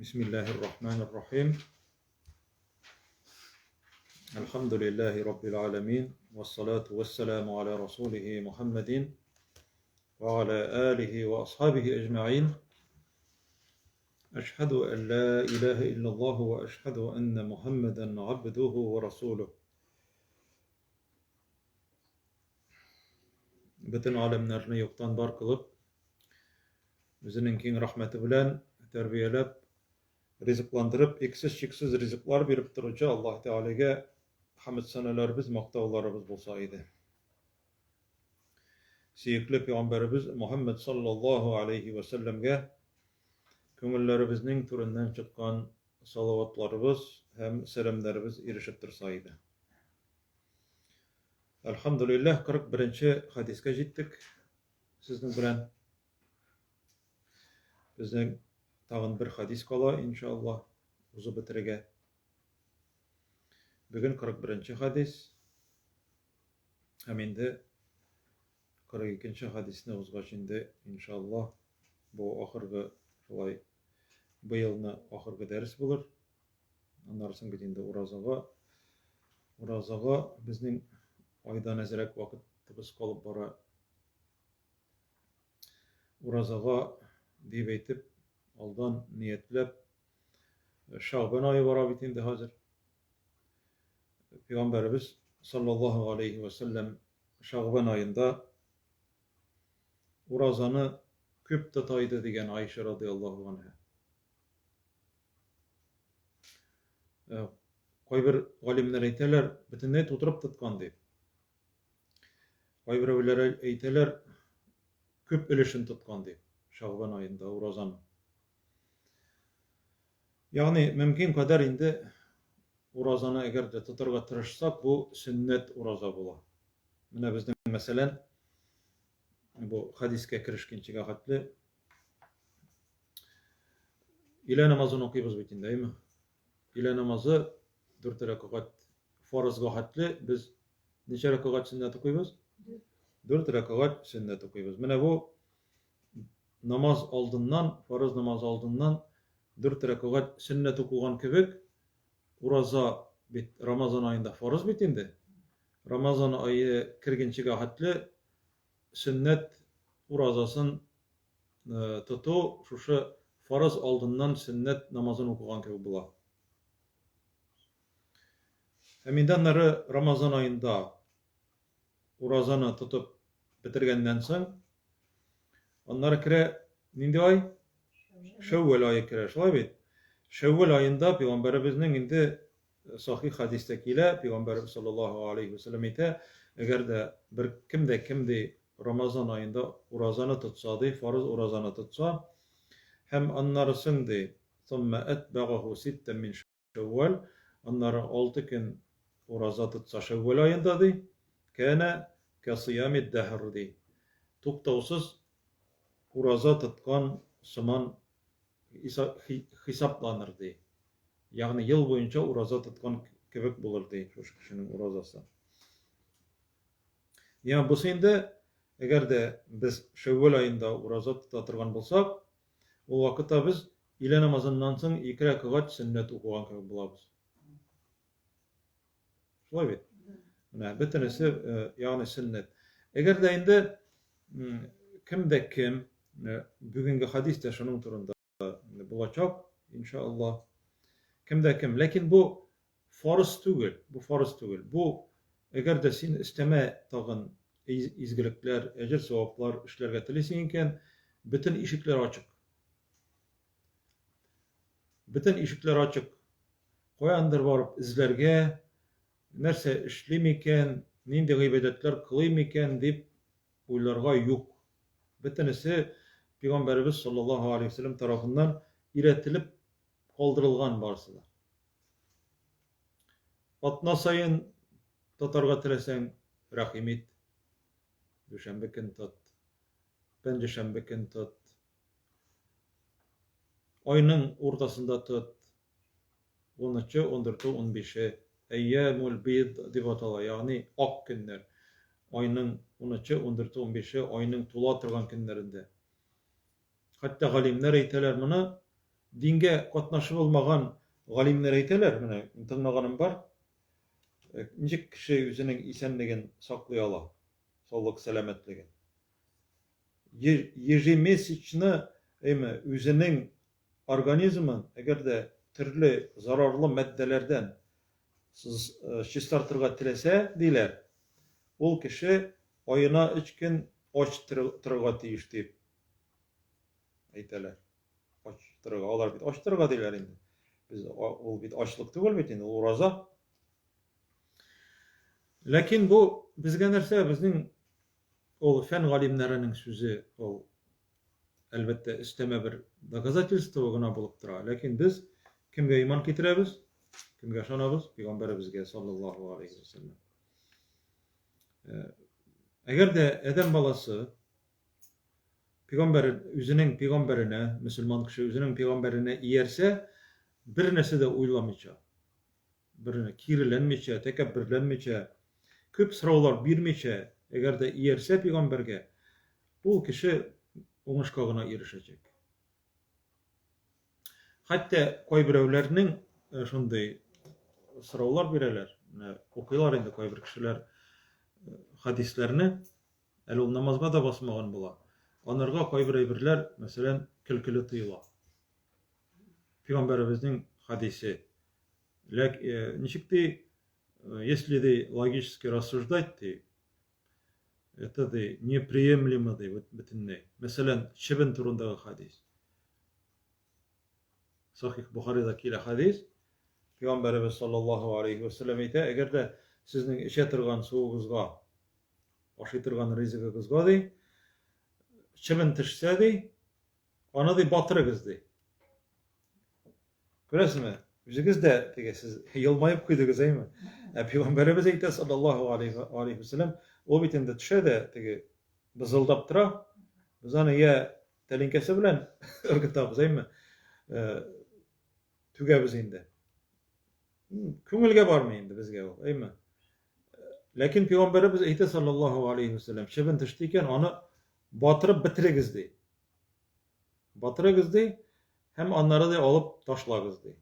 Бисмиллаһир рахманир рахим. Әлхәмдүлилләһи раббил аламин, вассалату вассаламу аля расулихи Мухаммадин ва аля алихи ва асхабихи әҗмәгыйн. Әшһәду ан ла илаһа иллаллаһ ва әшһәду анна Мухаммадан абдуху ва расулух. Бөтен аләмнәрне юктан бар кылып, үзенең киң рәхмәте белән тәрбияләп, Ризыкландырып, иксез-чиксез ризыклар биреп торучы Аллаһ Тәгаләгә хәмед-сәналәребез, мактауларыбыз булса иде. Сөекле пәйгамбәребез Мухәммәд саллаллаһу алейһи вә сәлләмгә күңелләребезнең түреннән чыккан салаватларыбыз һәм сәламнәребез ирешеп торса иде. Әлхәмдүлилләһ, 41 нче хәдискә җиттек сезнең белән. Безнең тагын бер хадис кала, иншалла, узып бетерергә. Бүген 41 хадис. Һәм инде 42 хадисне узгач инде, иншалла, бу ахыргы шулай быелны ахыргы дәрес булыр. Аннары соң бит инде уразага уразага безнең айдан әзрәк вакытыбыз калып бара. Уразага дип әйтеп, алдан ниятләп, Шәгъбан ае бара бит инде хәзер. Пәйгамбәребез саллаллаһу алейхи ва сәлләм Шәгъбан аенда уразаны күп тота иде дигән Айша радиаллаһу анха. Э, кайбер галимнәр әйтәләр, бөтенләй тутырып тоткан дип. Кайберәүләр әйтәләр, күп өлешен тоткан дип, Шәгъбан аенда уразаны. Ягъни, мөмкин кадәр инде уразаны әгәр дә тотарга тырышсак, бу сөннәт ураза була. Менә безнең, мәсәлән, бу хәдискә керешкенчегә хәтле өйлә намазын укыйбыз бит инде, әйме? Өйлә намазы дүрт рәкәгать фарызга хәтле без ничә рәкәгать сөннәт укыйбыз? Дүрт рәкәгать сөннәт укыйбыз. Менә бу намаз алдыннан, фарыз намазы алдыннан дүрт рәкәгать сөннәт укыган кебек, ураза бит Рамазан аенда фарыз бит инде. Рамазан ае кергенчегә хәтле сөннәт уразасын тоту шушы фарыз алдыннан сөннәт намазын укыган кебек була. Һәм инде аннары Рамазан аенда уразаны тотып бетергәннән соң, аннары керә нинди ай? Шәүвәл ае керә, шулай бит? Шәүвәл аенда пәйгамбәребезнең инде Сахих хәдистә килә, Пәйгамбәребез саллаллаһу алейһи вә сәлләм әйтә, әгәр дә бер кем дә кем ди Рамазан аенда уразаны тотса ди, фарыз уразаны тотса, һәм аннары соң ди, сумма әтбәгаху ситтән мин шәүвәл, аннары алты көн ураза тотса шәүвәл аенда ди, кәнә кәсыями дәһр ди, туктаусыз ураза тоткан сыман хисапланыр ди. Ягъни ел буенча ураза тоткан кебек булыр ди шушы кешенең уразасы. Димәк, бусы инде, әгәр дә без Шәүвәл аенда ураза тота торган булсак, ул вакытта без өйлә намазыннан соң ике рәкәгать сөннәт укыган кебек булабыз. Шулай бит? Менә бөтенесе, э, ягъни сөннәт. Әгәр дә инде кем дә кем, бүгенге хадис тә шуның турында булачак, иншаллаһ. Кем дә кем. Ләкин бу фарыз түгел, бу фарыз түгел. Бу әгәр дә син өстәмә тагын изгелекләр, әҗер саваплар эшләргә телисең икән, бөтен ишекләр ачык. Бөтен ишекләр ачык. Каяндыр барып эзләргә, нәрсә эшлим икән, нинди гыйбадәтләр кылыйм икән дип уйларга юк. Бөтенесе Пәйгамбәребез саллаллаһу алейһи ва сәлләм тарафыннан өйрәтелеп калдырылган барысы да. Атна саен тотарга теләсәң, рәхим ит. Дүшәмбе көн тот. Пәнҗешәмбе көн тот. Айның уртасында тот. Унынчы, ундүрте, унбише. Әйямул бид дип атала, ягъни ак көннәр. Айның унычы, ундүрте, унбише, айның тула торган көннәрендә. Хәтта галимнәр әйтәләр моны, дингә катнашы булмаган галимнәр әйтәләр, менә тыңлаганым бар, ничек кеше үзенең исәнлеген саклый ала, саулык, сәламәтлеген. Ежемесячно, әйме, үзенең организмын, әгәр дә төрле зарарлы матдәләрдән чистартырга теләсә, диләр, ул кеше аена өч көн ач торырга тиеш дип әйтәләр. Ач торырга. Алар бит ач торырга диләр инде. Без ул бит ачлык түгел бит инде, ул ураза. Ләкин бу безгә нәрсә? Безнең ул фән галимнәренең сүзе, ул әлбәттә, өстәмә бер доказательство гына булып тора. Ләкин без кемгә иман китерәбез? Кемгә ышанабыз? Пәйгамбәребезгә саллаллаһу алейхи ва сәлләм. Э, әгәр дә адәм баласы пәйгамбәр үзенең пәйгамбәренә, мөселман кеше үзенең пәйгамбәренә иярсә, бер нәрсә дә уйламыйча, Берне киреләнмичә, тәкәбберләнмичә, күп сораулар бирмичә, әгәр дә иярсә пигамбәргә, ул кеше уңышка гына ирешәчәк. Хәтта кайберәүләрнең э, шундый сораулар бирәләр. Менә укыйлар инде кайбер кешеләр э, хәдисләрне, әле ул намазга да басмаган була. Анарга кайбер әйберләр, мәсәлән, көлкеле тоела. Пәйгамбәребезнең хәдисе. Ләк, э, ничек ди, э, если ди логически рассуждать ди, это ди неприемлемо ди бөтенләй. Мәсәлән, чебен турындагы хәдис. Сахих Бухарида килә хәдис. Пәйгамбәребез саллаллаһу алейхи ва сәлләм әйтә, әгәр дә сезнең эчә торган суыгызга, ашый торган ризыгыгызга ди, чебен төшсә ди, Аны ди батырыгыз ди. Күрәсезме? Үзегез дә теге сез елмаеп куйдыгыз, әйме? Ә пәйгамбәребез әйтә саллаллаһу алейхи ва сәлләм, ул бит инде төшә дә теге бызылдап тора. Без аны я тәлинкәсе белән ыргытабыз, әйме? Э, түгәбез инде. Күңелгә бармый инде безгә ул, әйме? Ләкин пәйгамбәребез әйтә саллаллаһу алейхи ва сәлләм, чебен төште икән, аны батырып бетерегез ди. Батырыгыз ди һәм аннары ди алып ташлагыз ди.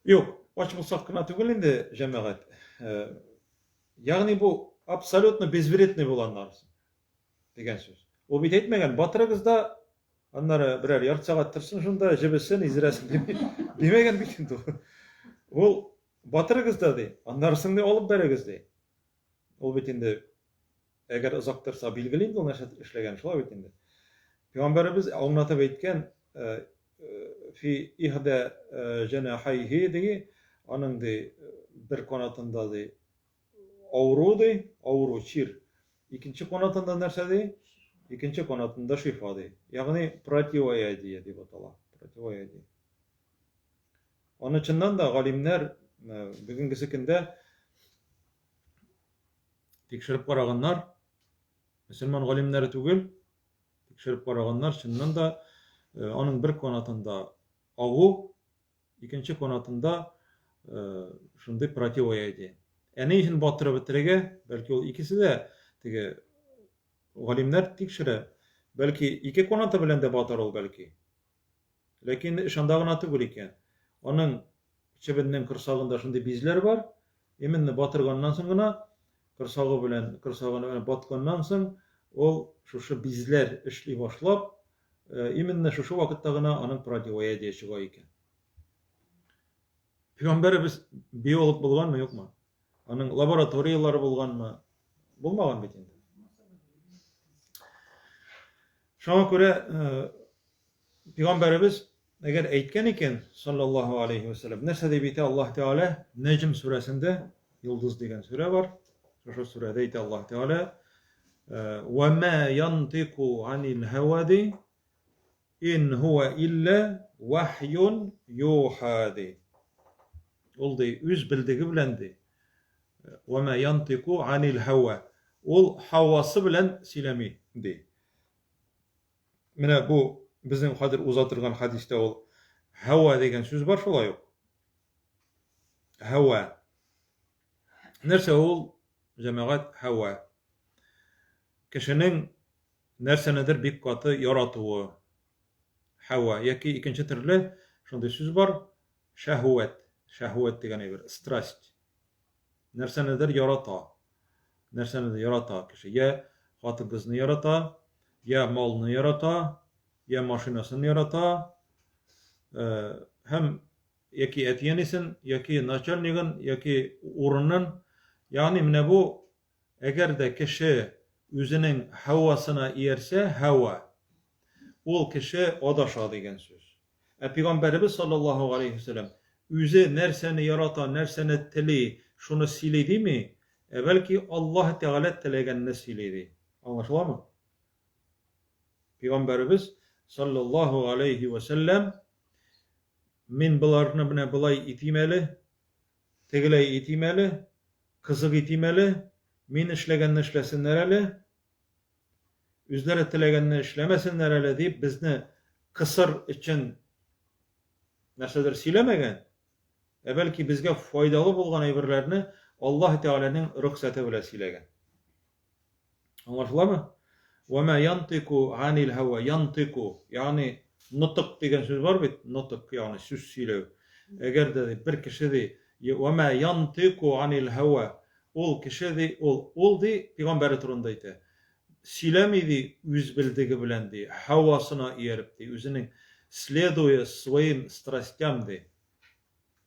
Юк, ач булсак кына түгел инде, җәмәгать. Э, ягъни бу абсолютно безвредный була аннары дигән сүз. Ул бит әйтмәгән, батырыгыз да аннары берәр ярты сәгать торсын шунда, җебесен, изрәсен димәгән бит инде ул. Ул батырыгыз да ди, аннарысын ди алып бәрегез ди. Ул бит инде әгәр озак торса, билгеле инде ул нәрсә эшләгән, шулай бит инде. Пәйгамбәребез аңлатып әйткән, э, э, фи ихда э, җанахайхи ди, аның ди бер канатында ди авыру ди, авыру чир. Икенче канатында нәрсә ди? Икенче канатында шифа ди. Ягъни противоядие дип атала. Противоядие. Аны чыннан да галимнәр бүгенгесе көндә тикшереп караганнар. Мөселман галимнәре түгел, тикшереп караганнар, чыннан да аның бер канатында агу, икенче канатында шундый противоядие. Ә ни өчен батырып бетерергә? Бәлки ул икесе дә теге галимнәр тикшерә. Бәлки ике канаты белән дә батыр ул бәлки. Ләкин эш анда гына түгел икән. Аның чебеннең корсагында шундый бизләр бар. Именно батырганнан соң гына, корсагы белән корсагына белән батканнан соң, ул шушы бизләр эшли башлап, э, именно шушы вакытта гына аның противоядие чыга икән. Пәйгамбәребез биолог булганмы, юкмы? Аның лабораторияләре булганмы? Булмаган бит инде. Шуңа күрә э, Пәйгамбәребез әгәр әйткән икән, саллаллаһу алейхи ва сәлләм, нәрсә дип әйтә Аллаһ Тәгалә? Нәҗм сүрәсендә Йолдыз дигән сүрә бар. Шушы сүрәдә әйтә Аллаһ Тәгалә, «Ва ма янтику анил һава» ди, «Ин хуа илля вахьюн юха» ди. Ул ди, үз белдеге белән ди. «Ва ма янтику анил һава». Ул һавасы белән сөйләми ди. Менә бу безнең хәзер уза торган хәдистә ул һава дигән сүз бар шулай ук. Һәва. Нәрсә ул, җәмәгать, һәва? Кешенең нәрсәнедер бик каты яратуы. Һәва яки икенче төрле шундый сүз бар, шәһвәт. Шәһвәт дигән әйбер, страсть. Нәрсәнедер ярата. Нәрсәнедер ярата кеше. Я хатын-кызны ярата, я малны ярата, я машинасын ярата. Э, һәм яки әти-әнисен, яки начальнигын, яки урынын. Ягъни менә бу, әгәр дә кеше үзенең һавасына иярсә, һава, ул кеше адаша дигән сүз. Ә пәйгамбәребез саллаллаһу алейхи вәсәләм үзе нәрсәне ярата, нәрсәне тели, шуны сөйли дими, ә бәлки Аллаһ Тәгалә теләгәнне сөйли ди. Аңлашыламы? Пәйгамбәребез саллаллаһу алейхи вәсәләм Мин боларны менә болай итим әле, тегеләй итим әле, кызык итим әле, мин эшләгәнне эшләсеннәр әле, үзләре теләгәнне эшләмәсеннәр әле дип безне кысыр өчен нәрсәдер сөйләмәгән, ә бәлки безгә файдалы булган әйберләрне Аллаһ Тәгаләнең рөхсәте белән сөйләгән. Аңлашыламы? Ва ма янтыку анил һава, янтыку, ягъни нотык дигән сүз бар бит, нотык, ягъни сүз сөйләү. Әгәр дә ди, бер кеше ди, ва ма янтыку анил һава, ул кеше ди, ул, ул ди, пәйгамбәре турында әйтә. Сөйләми ди, үз белдеге белән ди, һавасына ияреп ди, үзенең следуя своим страстям ди.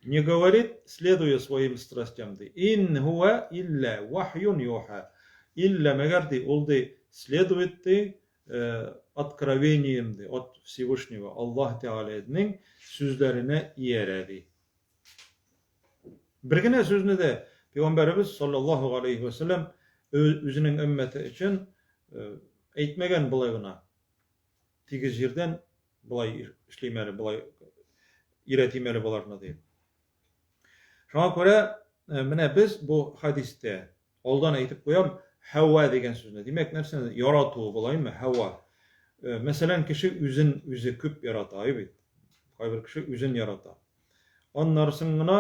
Не говорит, следуя своим страстям, ди. Ин хуа илля вахьюн юха. Илля мәгәр ди, ул ди, следует ди, э, откровением ди, от Всевышнего, Аллаһ Тәгаләнең сүзләренә иярә ди. Бер генә сүзне дә Пәйгамбәребез саллаллаһу алейхи ва сәлләм үзенең өммәте өчен э, әйтмәгән болай гына. Тигез җирдән болай эшлим әле, болай өйрәтим әле боларны дип. Шуңа күрә э, менә без бу хәдистә алдан әйтеп куям, һава дигән сүзне. Димәк, нәрсәне ярату болаймы? Һава. Э, мәсәлән, кеше үзен үзе күп ярата, әй бит. Кайбер кеше үзен ярата. Аннарысын гына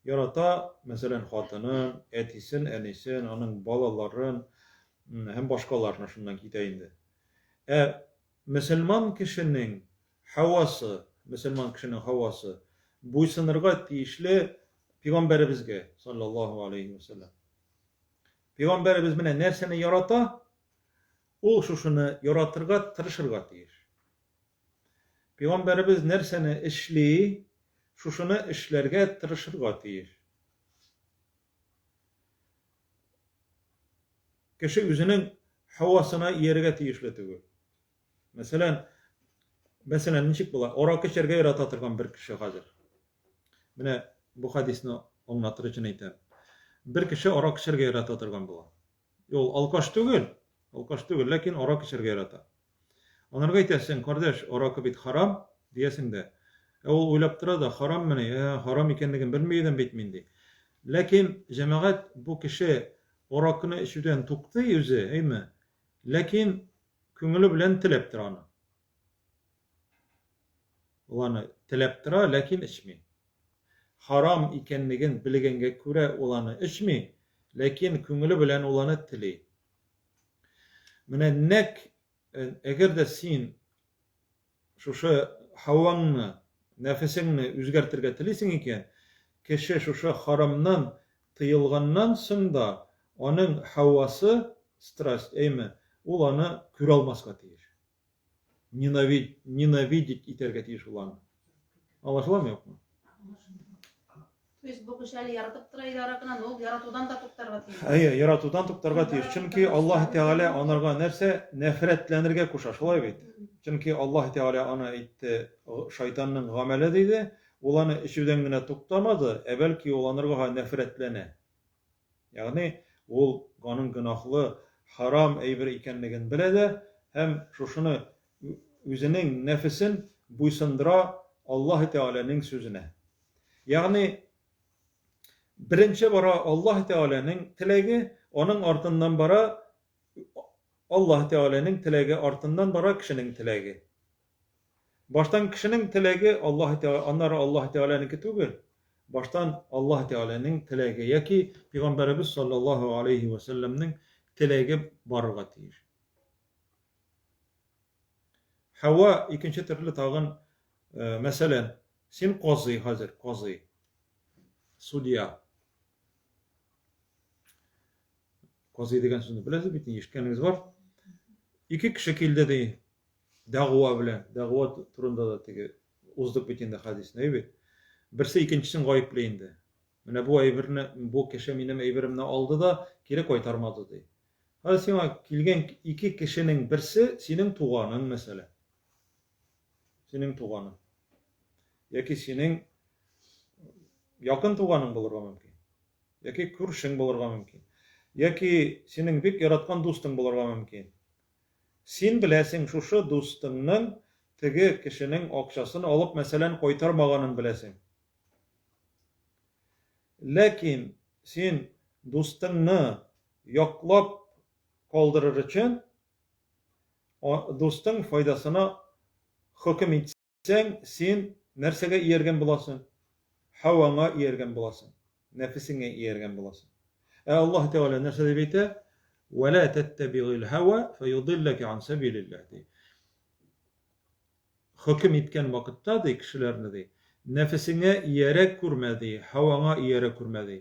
ярата, мәсәлән, хатынын, әтисен, әнисен, аның балаларын һәм башкаларны шуннан китә инде. Ә мөселман кешенең һавасы, мөселман кешенең һавасы буйсынырга тиешле пигамбәребезгә, саллаллаһу алейхи ва сәлләм. Пигамбәребез менә нәрсәне ярата, ул шушыны яратырга тырышырга тиеш. Пигамбәребез нәрсәне эшли, шушыны эшләргә тырышырга тиеш. Кеше үзенең һавасына иярергә тиешле түгел. Мәсәлән, мәсәлән, ничек була? Аракы эчәргә ярата торган бер кеше хәзер. Менә бу хәдисне аңлатыр өчен әйтәм. Бер кеше аракы эчәргә ярата торган була. Ул алкаш түгел, алкаш түгел, ләкин аракы эчәргә ярата. Анарга әйтәсең, кардәш, аракы бит харам, диясең дә. Ә ул уйлап тора да, хараммыни, ә, харам икәнлеген белми идем бит мин, ди. Ләкин, җәмәгать, бу кеше аракыны эчүдән туктый үзе, әйме? Ләкин күңеле белән теләп тора аны. Ул аны теләп тора, ләкин эчми. Харам икәнлеген белгәнгә күрә ул аны эчми, ләкин күңеле белән ул аны тели. Менә нәкъ э, әгәр дә син шушы һаваңны, нәфесеңне үзгәртергә телисең икән, кеше шушы харамнан тыелганнан соң да аның һавасы, страсть, әйме, ул аны күрә алмаска тиеш. Ненавид, ненавидеть итәргә тиеш ул аны. Аңлашыламы юкмы? То есть бу кеше әле яратып тора иде аракыны, но ул яратудан да туктарга тиеш. Әйе, яратудан туктарга тиеш. Чөнки Аллаһ Тәгалә анарга нәрсә? Нәфрәтләнергә куша, шулай бит? Чөнки Аллаһ Тәгалә аны әйтте, шайтанның гамәле диде. Ул аны эчүдән генә туктамады, ә бәлки ул анарга нәфрәтләнә. Ягъни ул аның гөнаһлы, харам әйбер икәнлеген белә дә һәм шушыны үзенең нәфесен буйсындыра Аллаһ Тәгаләнең сүзенә. Ягъни беренче бара Аллаһ Тәгаләнең теләге, аның артыннан бара Аллаһ Тәгаләнең теләге артыннан бара кешенең теләге. Баштан кешенең теләге Аллаһ Тәгалә, аннары Аллаһ Тәгаләнеке түгел. Баштан Аллаһ Тәгаләнең теләге яки Пәйгамбәребез саллаллаһу алейһи вә сәлләмнең теләге барырга тиеш. Һава икенче төрле тагын, э, мәсәлән, син казый хәзер, казый, судья. Казый дигән сүзне беләсез бит, ишеткәнегез бар. Ике кеше килде ди, дәгъва белән. Дәгъва турында да теге уздык бит инде хәдисне, әйе бит. Берсе икенчесен гаепли инде. Менә бу әйберне, бу кеше минем әйберемне алды да кире кайтармады ди. Хәзер сиңа килгән ике кешенең берсе синең туганың, мәсәлән. Синең туганың. Яки синең якын туганың булырга мөмкин. Яки күршең булырга мөмкин. Яки синең бик яраткан дустың булырга мөмкин. Син беләсең, шушы дустыңның теге кешенең акчасын алып, мәсәлән, кайтармаганын беләсең. Ләкин син дустыңны яклап калдырыр өчен, дустың файдасына хөкем итсәң, син нәрсәгә ияргән буласың? Һаваңа ияргән буласың, нәфесеңә ияргән буласың. Ә Аллаһ Тәгалә нәрсә дип әйтә? Вә лә тәттәбигыйл һава фәюдилләкә ан сәбилилләһ ди. Хөкем иткән вакытта ди кешеләрне ди, нәфесеңә иярә күрмә ди, һаваңа иярә күрмә ди.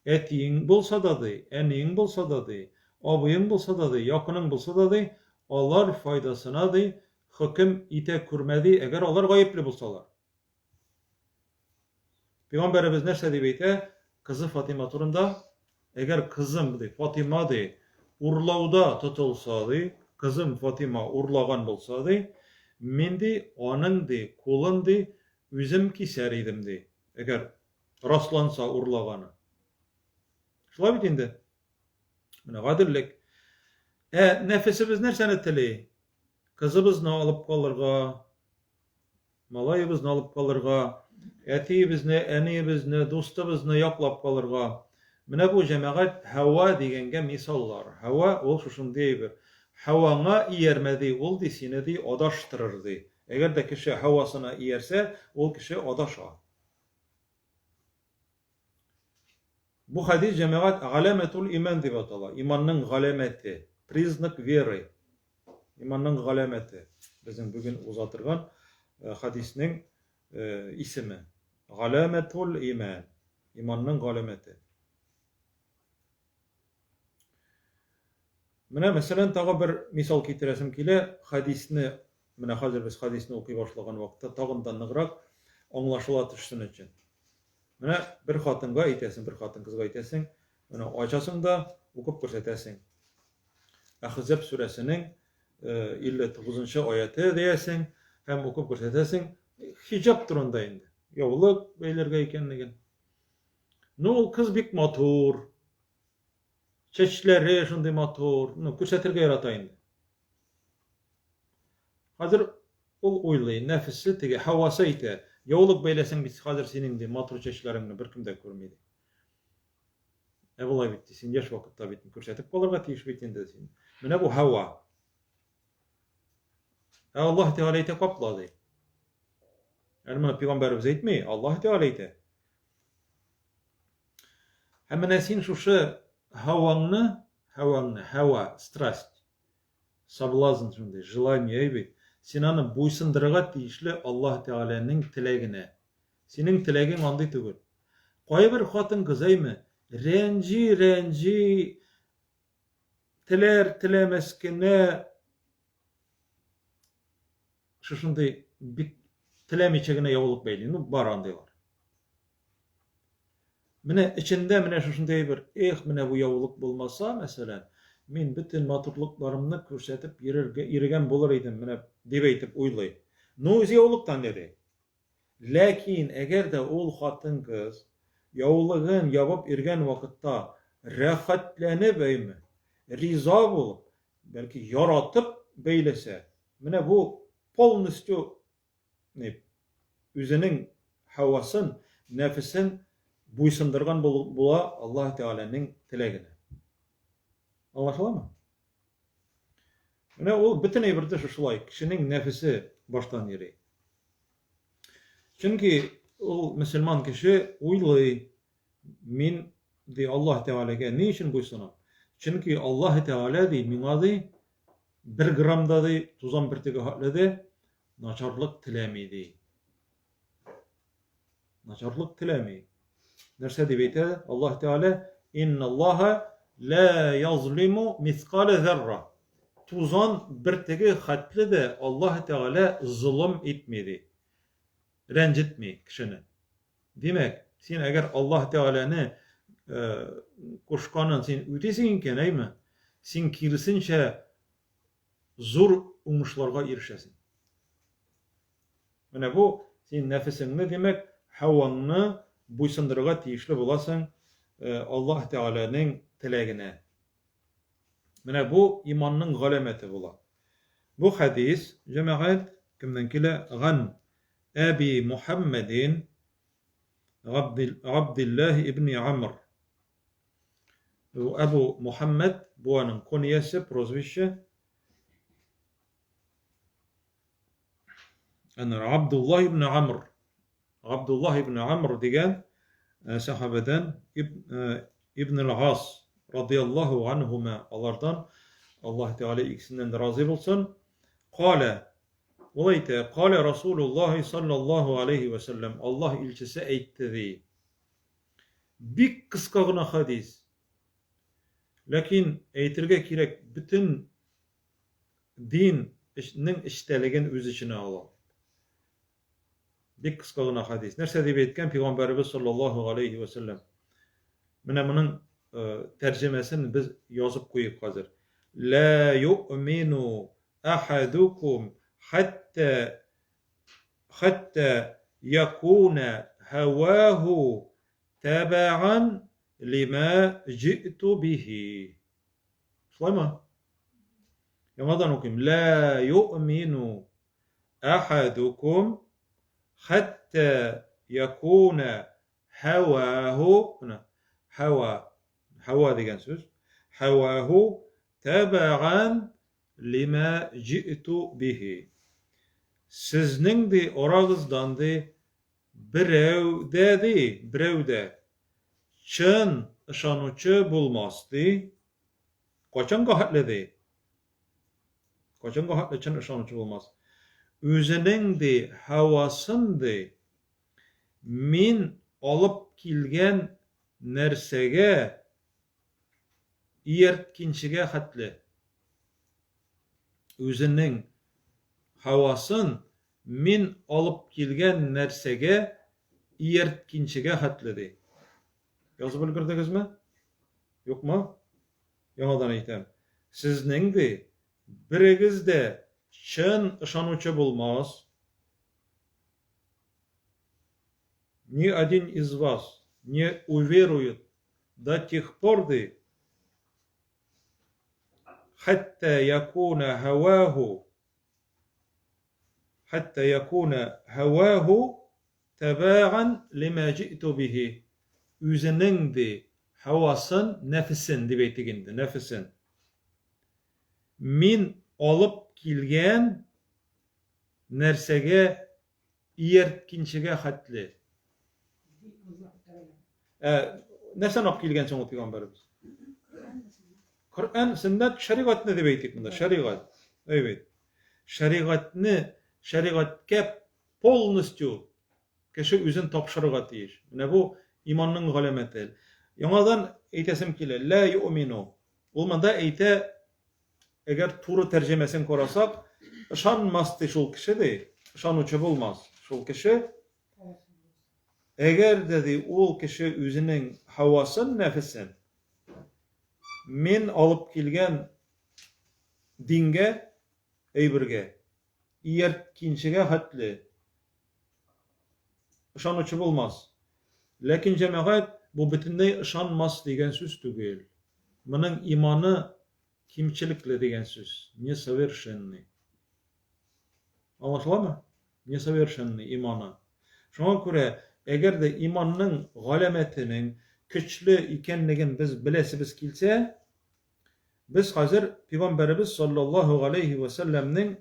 Әтиең булса да ди, әниең булса да ди, абыең булса да ди, якының булса да ди, алар файдасына ди хөкем итә күрмә ди, әгәр алар гаепле булсалар. Пәйгамбәребез нәрсә дип әйтә кызы Фатима турында? Әгәр кызым ди, Фатима ди, урлауда тотылса ди, кызым Фатима урлаган булса ди, мин ди, аның ди, кулын ди, үзем кисәр идем ди. Әгәр расланса урлаганы. Шулай бит инде. Менә гаделлек. Ә нәфесебез нәрсәне тели? Кызыбызны алып калырга, малаебызны алып калырга, әтиебезне, әниебезне, дустыбызны яклап калырга. Менә бу җәмәгать һава дигәнгә мисаллар. Һава ул шушындый әйбер. Һаваңа иярмә ди, ул ди сине ди адаштырыр ди. Әгәр дә кеше һавасына иярсә, ул кеше адаша. Бу хәдис җәмәгать галәмәтул иман дип атала. Иманның галәмәте, признак веры. Иманның галәмәте. Безнең бүген уза торган э, хәдиснең э, исеме. Галәмәтул иман. Иманның галәмәте. Менә мәсәлән тагы бер мисал китерәсем килә. Хәдисне, менә хәзер без хәдисне укый башлаган вакытта тагын да ныграк аңлашыла төшсен өчен. Менә бер хатынга әйтәсең, бер хатын-кызга әйтәсең, менә ачасың да укып күрсәтәсең. Әхзәб сүрәсенең 59 нчы аяте диясең һәм укып күрсәтәсең хиҗаб турында инде. Яулык бәйләргә икәнлеген. Ну, ул кыз бик матур. Чәчләре шундый матур. Ну, күрсәтергә ярата инде. Хәзер ул уйлый, нәфесе теге һавасы әйтә. Яулык бәйләсәң бит хәзер синең ди матур чәчләреңне беркем дә күрми ди. Ә болай бит, син яшь вакытта бит күрсәтеп калырга тиеш бит инде син. Менә бу һава. Ә Аллаһ Тәгалә әйтә капла ди. Әле моны пәйгамбәребез әйтми, Аллаһ Тәгалә әйтә. Һәм менә син шушы һаваңны, һаваңны, һава, страсть, соблазн шундый, желание бит. Син аны буйсындырырга тиешле Аллаһ Тәгаләнең теләгенә. Синең теләгең андый түгел. Кайбер хатын-кыз әйме, рәнҗи, рәнҗи, теләр, теләмәс кенә шушындый бик теләмичә генә яулык бәйли. Ну, бар андыйлар. Менә эчендә менә шушындый әйбер, эх, менә бу яулык булмаса, мәсәлән, мин бөтен матурлыкларымны күрсәтеп йөрергә йөргән булыр идем, менә дип әйтеп уйлый. Ну, үзе яулыктан йөри. Ләкин әгәр дә ул хатын-кыз яулыгын ябып йөргән вакытта рәхәтләнеп әйме, риза булып, бәлки яратып бәйләсә, менә бу полностью ни, үзенең һавасын, нәфесен буйсындырган була Аллаһ Тәгаләнең теләгенә. Аңлашыламы? Менә ул бөтен әйбердә шушылай, кешенең нәфесе баштан йөри. Чөнки ул мөселман кеше уйлый, мин ди Аллаһ Тәгаләгә ни өчен буйсынам? Чөнки Аллаһ Тәгалә ди миңа ди бер грамм да ди тузан бөртеге хәтле дә начарлык теләми ди. Начарлык теләми. Нәрсә дип әйтә Аллаһ Тәгалә? Инналлаһа ла язлиму мискале зарра. Тузан бөртеге хәтле дә Аллаһ Тәгалә золым итми ди. Рәнҗетми кешене. Димәк, син әгәр Аллаһ Тәгаләне кушканын син үтисең икән, әйме? Син киресенчә зур уңышларга ирешәсең. Менә бу син нәфесеңне, димәк, һаваңны буйсындырырга тиешле буласың Аллаһ Тәгаләнең теләгенә. Менә бу иманның галәмәте була. Бу хәдис, җәмәгать, кемнән килә? Ган Әби Мухәммәдин Габдиллаһ ибни Амр. Бу Әбу Мухәммәд, бу аның куниясе, прозвище. Әнә Абдуллаһ ибн Амр. Габдуллаһ ибн Амр дигән сәхабәдән Ибн аль-Ас радияллаһу анһума, алардан Аллаһ Тәгалә икесеннән дә разый булсын. Калә, ул әйтә, калә Расулуллаһи саллаллаһу алейхи вә сәлләм, Аллаһ илчесе әйтте ди. Бик кыска гына хадис. Ләкин әйтергә кирәк, бөтен дин нең эчтәлеген үз эченә ала. Бик кыска гына хадис. Нәрсә дип әйткән пәйгамбәребез саллаллаһу алейхи ва сәлләм? Менә моның тәрҗемәсен без язып куйыйк хәзер. Ла юъмину ахадукум хатта хатта якуна һаваху табаган лима җи'ту бихи. Шулаймы? Яңадан укыйм. Ла юъмину Әхәдукум хәттә якуна һәвәһу, менә һәва, һәва дигән сүз, һәвәһу тәбәгән лима җи'ту бихи. Сезнең ди арагыздан ди берәү дә ди, берәү дә чын ышанучы булмас ди. Кайчанга хәтле ди? Кайчанга хәтле чын ышанучы булмас. Үзенең ди һавасын ди мин алып килгән нәрсәгә иярткинчегә хәтле. Үзенең һавасын мин алып килгән нәрсәгә иярткинчегә хәтле ди. Язып өлгердегезме? Юкмы? Яңадан әйтәм, сезнең, ди, берегез дә чын ышанучы булмас. Ни один из вас не уверует до тех пор, ди, хәтта якуна һаваху, хәтта якуна һаваху Тәбәгән лима җи'ту бихи, үзенең, ди, һавасын, нәфесен дип әйтик инде, нәфесен мин алып килгән нәрсәгә иярткинчегә хәтле. Ә, нәрсәне алып килгән соң ул пәйгамбәребез? Коръән, сөннәт, шәригатьне дип әйтик монда, шәригать. Әй бит. Шәригатьне, шәригатькә Полностью кеше үзен тапшырырга тиеш. Менә бу иманның галәмәте. Яңадан әйтәсем килә, ла юъмину. Ул монда әйтә, әгәр туры тәрҗемәсен карасак, ышанмас ди шул кеше ди, ышанучы булмас шул кеше. Әгәр дә ди ул кеше үзенең һавасын, нәфесен мин алып килгән дингә, әйбергә иярткинчегә хәтле ышанучы булмас. Ләкин, җәмәгать, бу бөтенләй ышанмас дигән сүз түгел. Моның иманы кимчелекле дигән сүз, несовершенный. Аңлашыламы? Несовершенный иманы. Шуңа күрә, әгәр дә иманның галәмәтенең көчле икәнлеген без беләсебез килсә, Без хәзер Пәйгамбәребез саллаллаһу галәйһи вә сәлләмнең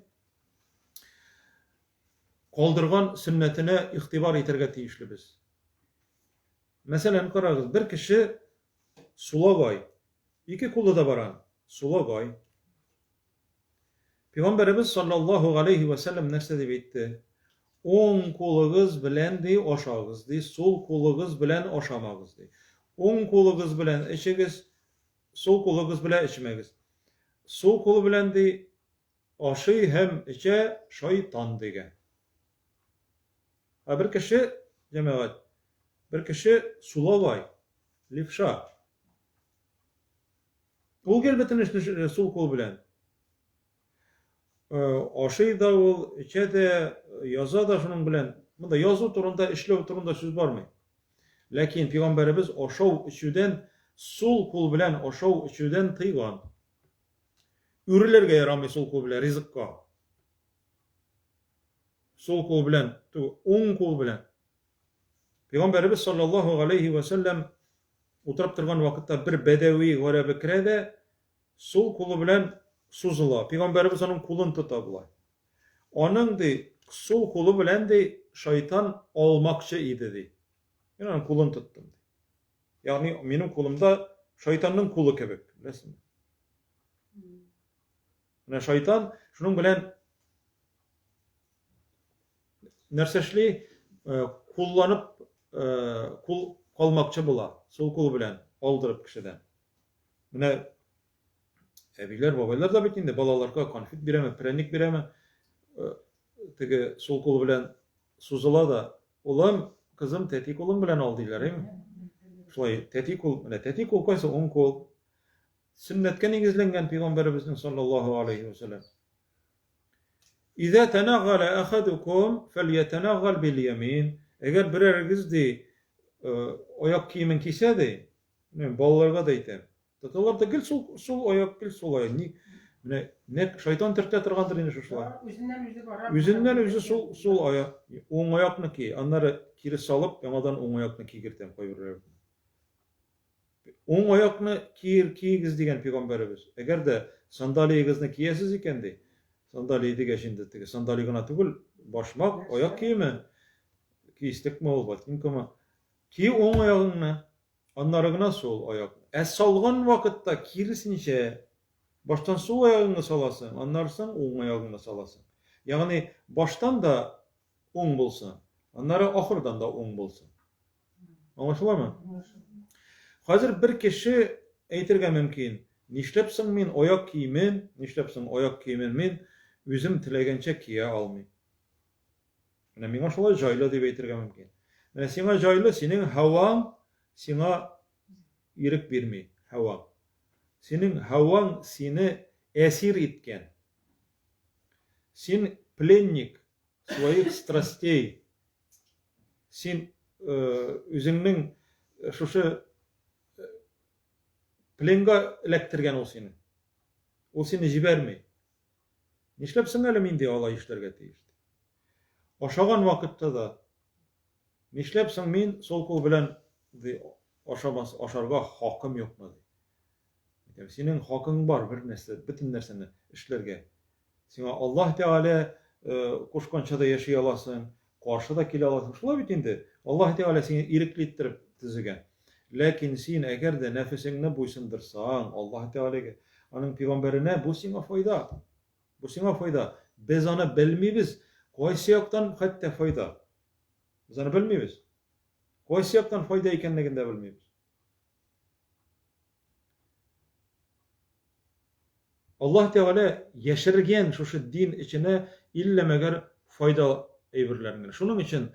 калдырган сөннәтенә игътибар итәргә тиешлебез. Мәсәлән, карагыз, бер кеше сулагай, ике кулы да бар аның, сулагай. Пәйгамбәребез саллаллаһу галәйһи вә сәлләм нәрсә дип әйтте? Уң кулыгыз белән ди ашагыз ди, сул кулыгыз белән ашамагыз ди. Уң кулыгыз белән эчегез, сул кулыгыз белән эчмәгез. Сул кулы белән ди ашый һәм эчә шайтан дигән. Ә бер кеше, җәмәгать, бер кеше сулагай, левша. Ул гел бөтен эшне сул кул белән. Ашый да ул, эчә дә, яза да шуның белән. Монда язу турында, эшләү турында сүз бармый. Ләкин пәйгамбәребез ашау эчүдән сул кул белән ашау эчүдән тыйган. Үрелергә ярамый сул кул белән ризыкка. Сул кул белән, уң кул белән. Пәйгамбәребез саллаллаһу галәйһи вә сәлләм утырып торган вакытта бер бәдәви гарәбе керә дә, сул кулы белән сузыла. Пәйгамбәребез аның кулын тота болай. Аның ди, сул кулы белән ди, шайтан алмакчы иде ди. Мин аның кулын тоттым ди. Ягъни минем кулымда шайтанның кулы кебек, беләсеңме? Менә шайтан шуның белән нәрсә эшли? Э, кулланып э, кул калмакчы була, сул кул белән алдырып кешедән. Менә әбиләр, бабайлар да бит инде балаларга конфет бирәме, прәнник бирәме, э, теге сул кул белән сузыла да, улым, кызым, тәти кулың белән ал диләр, әйме? Шулай, тәти кул, менә тәти кул кайсы, уң кул. Сөннәткә нигезләнгән пәйгамбәребезнең саллаллаһу алейһи ва сәлләм. Иза тәнәгалә әхәдукум фәльятәнәгал бил ямин. Әгәр берәрегез ди, аяк киемен кисә ди, мен балаларга да әйтәм. Тоталар да гел сул, сул аяк, гел сул аяк. Ни, менә нәкъ шайтан төртә торгандыр инде шушылай. Үзеннән үзе бара. Үзеннән үзе сул, сул аяк, уң аякны ки, аннары кире салып, яңадан уң аякны кигертәм кайберәүләргә. Уң аякны киер, киегез дигән пәйгамбәребез. Әгәр дә сандалиегезне киясез икән, ди. Сандалия дигәч инде теге сандали гына түгел, башмак, аяк киеме, киестекме ул, ботинкамы. Ки уң аягыңны, аннары гына сул аяк. Ә салган вакытта киресенчә, баштан сул аягыңны саласың, аннары соң уң аягыңны саласың. Ягъни баштан да уң булсын, аннары ахырдан да уң булсын. Аңлашыламы? Хәзер бер кеше әйтергә мөмкин, нишләп соң мин аяк киемен, нишләп соң аяк киемен мин үзем теләгәнчә кия алмыйм? Менә миңа шулай җайлы дип әйтергә мөмкин. Менә сиңа җайлы, синең һаваң сиңа ирек бирми, һаваң. Синең һаваң сине әсир иткән. Син пленник своих страстей. Син үзеңнең шушы пленга эләктергән ул сине. Ул сине җибәрми. Нишләп соң әле мин ди алай эшләргә тиеш? Ашаган вакытта да нишләп соң мин сол кул белән ди ашамас, ашарга хакым юкмы ди. Әйтәм, синең хакың бар бер нәрсә, бөтен нәрсәне эшләргә. Сиңа Аллаһ Тәгалә кушканча да яши аласың, каршы да килә аласың. Шулай бит инде. Аллаһ Тәгалә сине ирекле иттереп төзегән. Ләкин син әгәр дә нәфесеңне буйсындырсаң Аллаһ Тәгаләгә, аның пәйгамбәренә, бу сиңа файда. Бу сиңа файда. Без аны белмибез, кайсы яктан хәтта файда. Без аны белмибез. Кайсы яктан файда икәнлеген дә белмибез. Аллаһ Тәгалә яшергән шушы дин эченә иллә мәгәр файда әйберләрен генә. Шуның өчен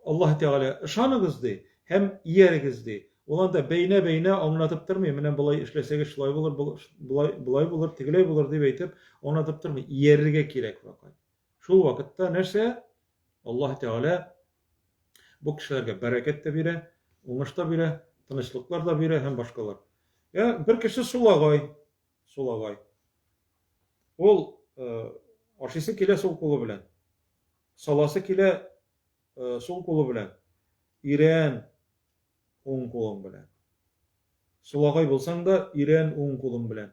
Аллаһ Тәгалә ышаныгыз ди һәм иярегез ди. Ул анда бәйнә-бәйнә аңлатып тормый, менә болай эшләсәгез шулай булыр, болай, болай булыр, тегеләй булыр дип әйтеп аңлатып тормый. Иярергә кирәк фәкать. Шул вакытта нәрсә? Аллаһ Тәгалә бу кешеләргә бәрәкәт тә бирә, уңыш та бирә, тынычлыклар да бирә һәм башкалар. Я бер кеше сулагай, сулагай. Ул э, ашыйсы килә сул кулы белән. Саласы килә э, сул кулы белән. Ирән уң кулың белән. Сулагай булсаң да, өйрән уң кулың белән.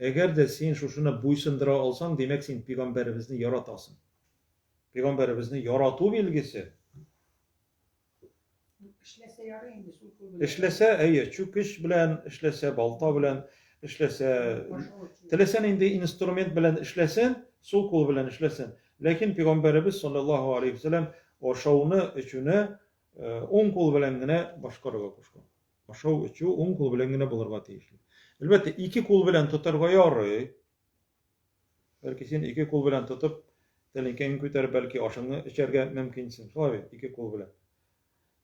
Әгәр дә син шушыны буйсындыра алсаң, димәк, син пигамбәребезне яратасың. Пәйгамбәребезне ярату билгесе. Эшләсә ярый инде сул кул белән. Эшләсә, әйе, чүкеч белән эшләсә, балта белән эшләсә, теләсә нинди инструмент белән эшләсен, сул кул белән эшләсен. Ләкин пәйгамбәребез саллаллаһу алейхи вәсәләм ашауны, эчүне уң кул белән генә башкарырга кушкан. Ашау, эчү уң кул белән генә булырга тиешле. Әлбәттә, ике кул белән тотарга ярый. Бәлки син ике кул белән тотып, тәлинкәңне күтәреп, бәлки ашыңны эчәргә мөмкинсең. Шулай бит, ике кул белән.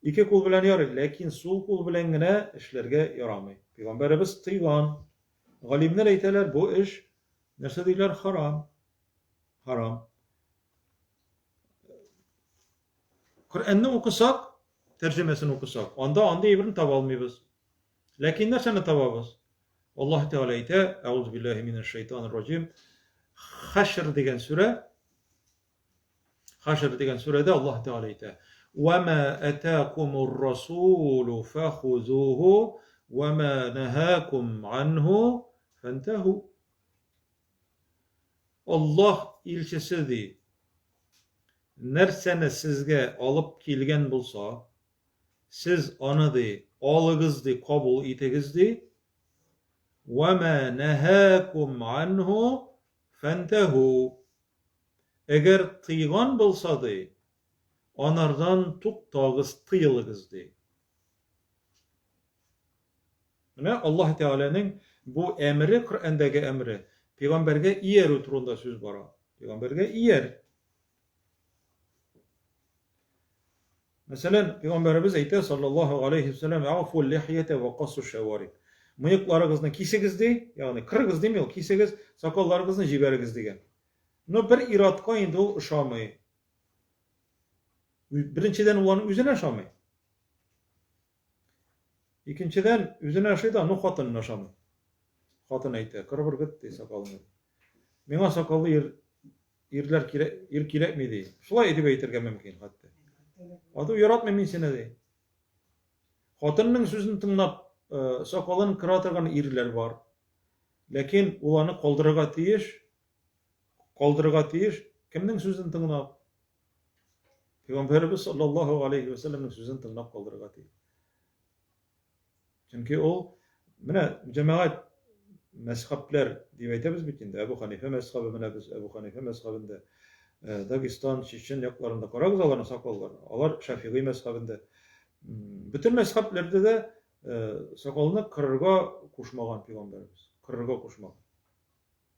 Ике кул белән ярый, ләкин сул кул белән генә эшләргә ярамый. Пәйгамбәребез тыйган. Галимнәр әйтәләр, бу эш нәрсә диләр? Харам. Харам. Коръәнне укысак, тәрҗемәсен укысак, анда андый әйберне таба алмыйбыз. Ләкин нәрсәне табабыз? Аллаһ Тәгалә әйтә, Әгъузу биллаһи минәш шайтанир раҗим. Хашр дигән сүрә, Хашр дигән сүрәдә Аллаһ Тәгалә әйтә: "Ва ма атакумур расулу фахузуху ва ма нахакум анху фантаху". Аллаһ илчесе ди, нәрсәне сезгә алып килгән булса, Сез аны, ди, алыгыз, ди, кабул итегез, ди. Вә мә нәһәкум анһу фәнтәһу. Әгәр тыйган булса, ди, анардан туктагыз, тыелыгыз, ди. Менә Аллаһ Тәгаләнең бу әмере, Коръәндәге әмере, пәйгамбәргә иярү турында сүз бара. Пәйгамбәргә ияр. Мәсәлән, пәйгамбәребез әйтә, саллаллаһу алейхи вәсәләм, "Афу лихьята ва кассу шавариб". Мыекларыгызны кисегез ди, ягъни кырыгыз дими ул, кисегез, сакалларыгызны җибәрегез дигән. Но бер иратка инде ул ошамый. Беренчедән, ул аның үзенә ошамый. Икенчедән, үзенә ошый да, ну хатынына ошамый. Хатын әйтә, кырып ыргыт ди сакалыңны. Миңа сакаллы ир ирләр кирәк, ир кирәкми ди. Шулай дип әйтергә мөмкин хәтта. Ату яратмыйм мин сине ди. Хатынның сүзен тыңлап, э, сакалын кыра торган ирләр бар. Ләкин ул аны калдырырга тиеш. Калдырырга тиеш. Кемнең сүзен тыңлап? Пәйгамбәребез саллаллаһу алейхи ва сәлләмнең сүзен тыңлап калдырырга тиеш. Чөнки ул менә җәмәгать мәзхәбләр дип әйтәбез бит инде. Әбу Ханифә мәзхәбе менә без Әбу Ханифә мәзхәбендә э, Дагестан, Чечен якларында карагыз аларның сакалларын. Алар Шафигый мәзхәбендә. Бөтен мәзхәбләрдә дә э, сакалны кырырга кушмаган пәйгамбәребез. Кырырга кушмаган.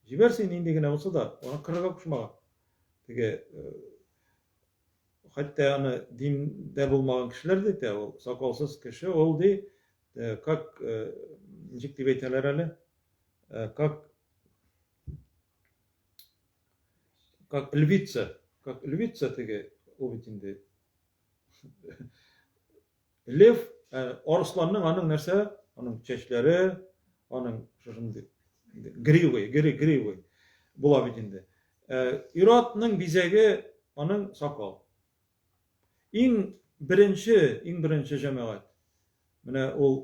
Җибәр син нинди генә булса да, аны кырырга кушмаган. Теге э, хәтта аны диндә булмаган кешеләр дә әйтә, ул сакалсыз кеше, ул ди, э, как э, ничек дип әйтәләр әле? Как как львица, как львица теге, ул бит инде Лев, ә, арысланның аның нәрсә? Аның чәчләре, аның шушындый гривы, гри, гривы була бит инде. Ә, ир-атның бизәге аның сакал. Иң беренче, иң беренче җәмәгать. Менә ул